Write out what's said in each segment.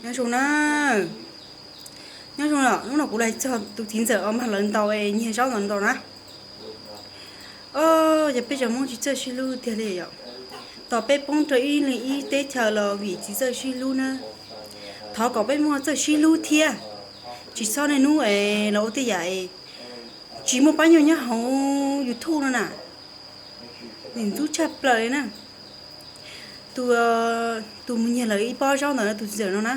Nyob zoo na, nyob zoo os, hnub no kuv los txog tus txiv ntxawm uas mag lawv ntaus es nyiag zaub ntawd ntaus na. Os, yog peb cov Hmoob tsis txawj sib hlub tiag li yom. Tos peb poob rau ib leeg ib teb chaws los vim tsis txawj sib hlub na. Thov kom peb Hmoob txawj sib hlub thiab, tsis txhob niaj hnub es los ua tej yam es tsis muaj pab nyuj nyob hauv YouTube no na. Ntxim ntxub tshaj plaws li na. Tus, tus mus nyiag lawv ib pob zaub ntawm tus txiv ntxawm no na,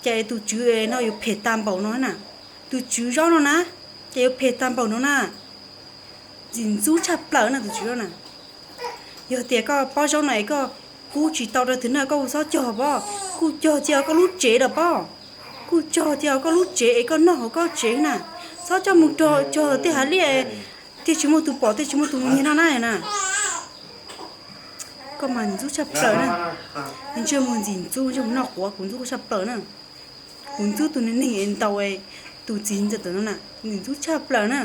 ces tus tswv no yuav phem tag npaum no na. Tus tswv zaub no na, ces yuav phem tag npaum no na. Ntxim ntxub tshaj plaws na tus tswv zaub na. Yog tias koj pob zaub no es koj pub tsis tau rau tus no koj kuj txhob cog pob, kuj cog cia koj lub tsev los pob. Kuj cog cia koj lub tsev es koj noj hauv koj tsev na. Txhob coj mus rau cog tej hav liaj thiaj tsis muaj tus pom thiaj tsis muaj tus mus nyiag no na na. Koj mas ntxub tshaj plaws na. Ntsej muag ntxim ntxub, ntsej muag noj quav, kuv ntxub koj tshaj plaws na. Kuv ntxub tus neeg es ntaus tus txiv ntxawm no na, ntxim ntxub tshaj plaws na.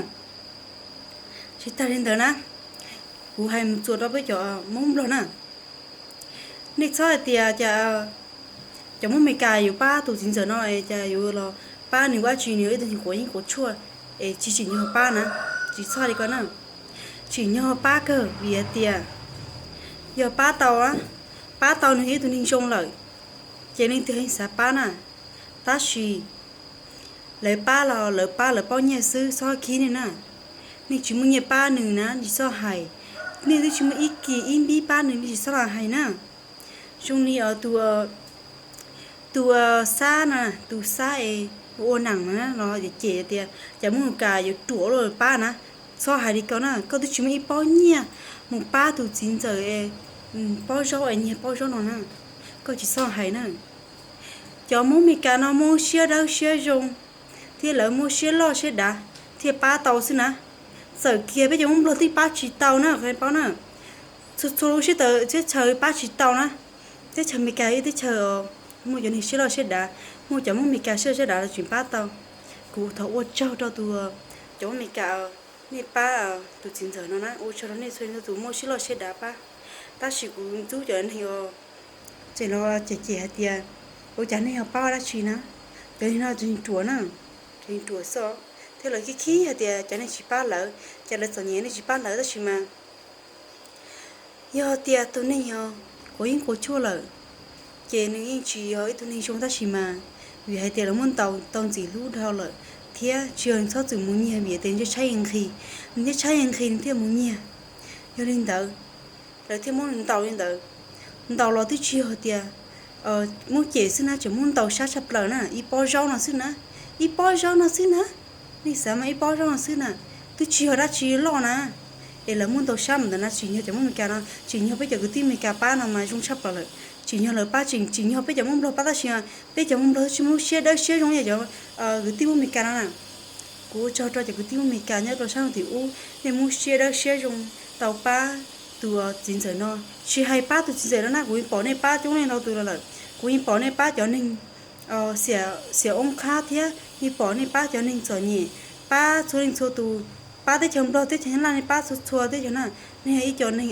Tsis tag li ntawd na, kuv hais mus txuas rau peb cov Hmoob Nplog na. Nej txhob hais tias cas cov Hmoob Amelikas yuav pab tus txiv ntxawm no es cas yuav los pab nws ua dab tsi, nws yog ib tug neeg quav yeeb quav tshuaj es tsis tsim nyog pab na. Tsis txhob li ko na. Tsim nyog pab kawg vim hais tias yog pab tau, pab tau nws yog ib tug neeg zoo lawm, ces leej twg yeej xav pab na. Tab sis lawv pab los lawv pab lawv paub nyiaj xwb, txhob khib nej na. Nej tsis muaj nyiaj pab nws na, nej tsis txhob hais. Nej twb tsis muaj ib kis ib npib pab nws, nej tsis txhob los hais na. Zoo li tus, tus Xab na, tus Xab es ua nam na los cem tias cov Hmoob Amelikas yuav ruam ua luaj pab na. Txhob hais li ko na, koj twb tsis muaj ib pob nyiaj mus pab tus txiv ntxawm pob zaub es nyiag pob zaub no na. Koj tsis txhob hais na. Cov Hmoob Amelikas no muaj siab dawb siab zoo, thiab lawv muaj siab loj siab dav thiaj pab tau xwb na. Txawm kiag peb cov Hmoob Nplog twb pab tsis tau na, qhov paub na. Txhua txhua lub siab tawm teb chaws pab tsis tau na. Teb chaws Amelikas yog teb chaws muaj cov neeg siab loj siab dav, muaj cov Hmoob Amelikas siab loj siab dav los tseem pab tau. Kuv thov ua tsaug rau tus, cov Hmoob Amelikas, nej pab tus txiv ntxawm no na, ua tsaug rau nej txhua tus muaj siab loj siab dav pab. Tab sis kuv ntxub cov neeg os, ces los cem cem hais tias ua cas nej ho pab ua dab tsi na. Cov neeg no ruam na, ruam xwb, thiab lawv khib khib hais tias cas nej tsis pab lawv, cas lawv txom nyem nej tsis pab lawv, tab sis mas yog tias tus neeg yog quav yeeb quav tshuaj lawm, ces nws yeej tsis yog ib tug neeg zoo tab sis mas vim hais tias lawv muab ntaus tau ntxim hlub dhau lawm, thiab tsis yog txhob txwm mus nyiag vim tias nws tshaib nqhis, nws thiaj tshaib nqhis nws thiaj mus nyiag. Yog li ntawd, lawv thiaj muab nws ntaus li ntawd. Ntaus los twb tsis yog tias muab cem xwb na, tseem muab ntaus sab tshaj plaws na, ib pob zaub no xwb na, ib pob zaub no xwb na. Nej xav mas ib pob zaub no xwb na, twb tsis yog dab tsi loj na. Es lawv muab ntaus sab ntawd na, tsim nyog cov Hmoob Amelikas no, tsim nyog peb cov kwv tij Amelikas pab no mas zoo tshaj plaws lawm. Tsim nyog lawv pab tseem tsim nyog peb cov Hmoob Nplog pab tab sis peb cov Hmoob Nplog tsis muaj siab dawb siab zoo li cov kwv tij Hmoob Amelikas no na. Kuv ua tsaug rau cov kwv tij Hmoob Amelikas nyob rau sab ntuj tim ub, nej muaj siab dawb siab zoo tau pab tus txiv ntxawm no. Tsis hais pab tus txiv ntxawm no na, kuv yeej pom nej pab coob leej ntau tus los lawm. Kuv yeej pom nej pab cov neeg xiam oob qhab thiab yeej pom nej pab cov neeg txom nyem, pab txhua leej txhua tus, pab teb chaws Nplog teb chaws Nyab Laj, nej pab txhua txhua teb chaws na. Nej yog ib co neeg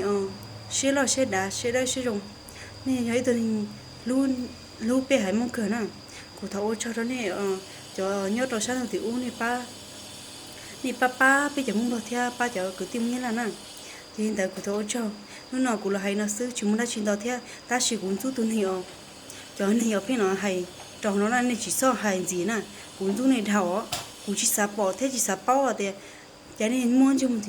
siab loj siab dav siab dawb siab zoo, nej yog ib tug neeg hlub peb haiv Hmoob kawg na. Kuv thov ua tsaug rau nej cov nyob rau sab ntuj tim ub, nej pab pab peb cov Hmoob Nplog thiab pab cov kwv tij Hmoob Nyab Laj na. Ces li ntawd kuv thov ua tsaug. Hnub no kuv los hais no xwb tsis muaj dab tsi ntau thiab, tab sis kuv ntxub tus neeg os, cov neeg os pheej no hais rau no na, nej tsis txhob hais ntxiv na. Kuv ntxub nej dhau os, kuv tsis xav pom thiab tsis xav paub tias cas nej muaj ntsej muag